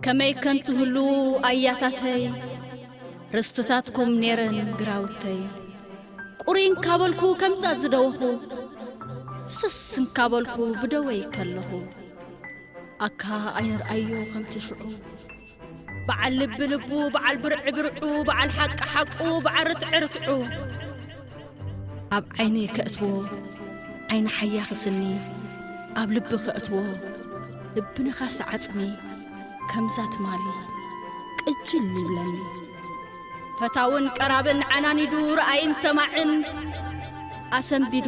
ከመይ ከም ትህሉ ኣያታተይ፣ ርስትታትኩም ኔረን ግራውተይ። ቁሪ እንካበልኩ ከምዛ ዝደወኹ፣ ፍስስ እንካበልኩ ብደወይ ከለኹ። ኣካ ኣይንርኣዮ ከምቲ ሽዑ፣ በዓል ልቢ ልቡ፣ በዓል ብርዒ ብርዑ፣ በዓል ሓቂ ሓቁ፣ በዓል ርትዒ ርትዑ። ኣብ ዓይኒ ከእትዎ ዓይኒ ሓያኺ ስኒ፣ ኣብ ልቢ ከእትዎ ልቢ ነኻሲ ዓጽሚ፣ ከምዛ ትማሊ ቅጅል ይብለኒ። ፈታውን ቀራብን ዓናኒዱ፣ ረኣይን ሰማዕን ኣሰንቢዱ፣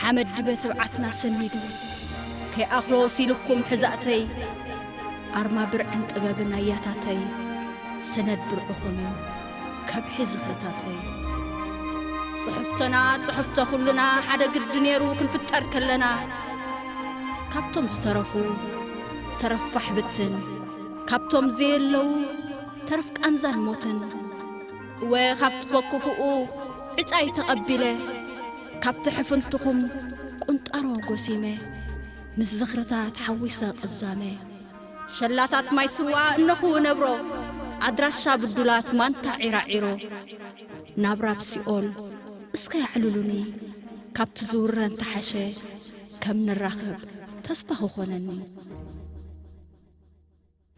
ሓመድ ድበ ትብዓትና ሰኒዱ፣ ከይኣኽሎ ሲልኩም ሕዛእተይ፣ ኣርማ ብርዕን ጥበብን ኣያታተይ፣ ሰነድ ብርዕኹምን ከብሒ ዝኽርታተይ። ጽሑፍቶና ጽሑፍቶ ኩልና ሓደ ግዲ ነይሩ ክንፍጠር ከለና፣ ካብቶም ዝተረፉ ተረፋሕ ብትን፣ ካብቶም ዘየለዉ ተረፍ ቃንዛን ሞትን። እወ፣ ካብቲ ፈኩፍኡ ዕጫይ ተቐቢለ፣ ካብቲ ሕፍንትኹም ቁንጣሮ ጎሲመ፣ ምስ ዝኽርታት ሓዊሰ ቅዛመ። ሸላታት ማይ ስዋ እነኹ ነብሮ፣ ኣድራሻ ብዱላት ማንታ ዒራዒሮ። ናብራ ኣብ ሲኦል እስከ ያዕልሉኒ፣ ካብቲ ዝውረን ተሓሸ ከም ንራኸብ ተስፋ ክኾነኒ።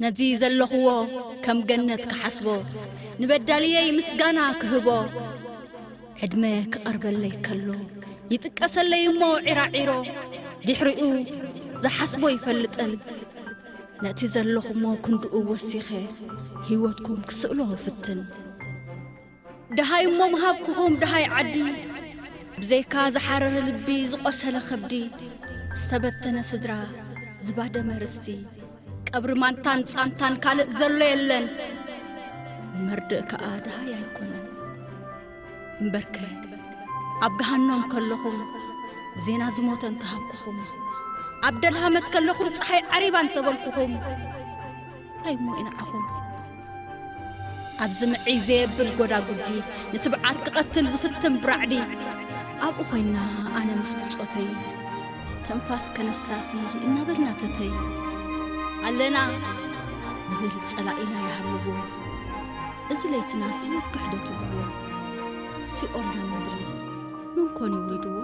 ነዚ ዘለኽዎ ከም ገነት ክሓስቦ፣ ንበዳልየይ ምስጋና ክህቦ፣ ዕድመ ክቐርበለይ ከሎ ይጥቀሰለይ እሞ ዒራዒሮ። ድሕሪኡ ዝሓስቦ ይፈልጥን፣ ነቲ ዘለኹሞ ክንድኡ ወሲኸ ህይወትኩም ክስእሎ እፍትን። ደሃይ እሞ ምሃብኩኹም ደሃይ ዓዲ፣ ብዘይካ ዝሓረረ ልቢ ዝቖሰለ ከብዲ፣ ዝተበተነ ስድራ ዝባደመ ርስቲ፣ ቀብሪ ማንታን ጻንታን ካልእ ዘሎ የለን። መርድእ ከኣ ደሃይ ኣይኮነን። እምበርከ ኣብ ገሃኖም ከለኹም ዜና ዝሞተ እንተሃብኩኹም፣ ኣብ ደልሃመት ከለኹም ጸሓይ ዓሪባ እንተበልኩኹም፣ እንታይ እሞ ኢንዓኹም? ኣብዚ ምዕይ ዘየብል ጎዳጉዲ፣ ንትብዓት ክቐትል ዝፍትን ብራዕዲ፣ ኣብኡ ኮይና ኣነ ምስ ብጾተይ፣ ትንፋስ ከነሳሲ እናበልና ተተይ፣ ኣለና ንብል ጸላኢና ይሃልዎ። እዚ ለይትና ሲወክሕ ዶ ትብልዎ? ሲኦልና ምድሪ መን ኮን ይውሪድዎ?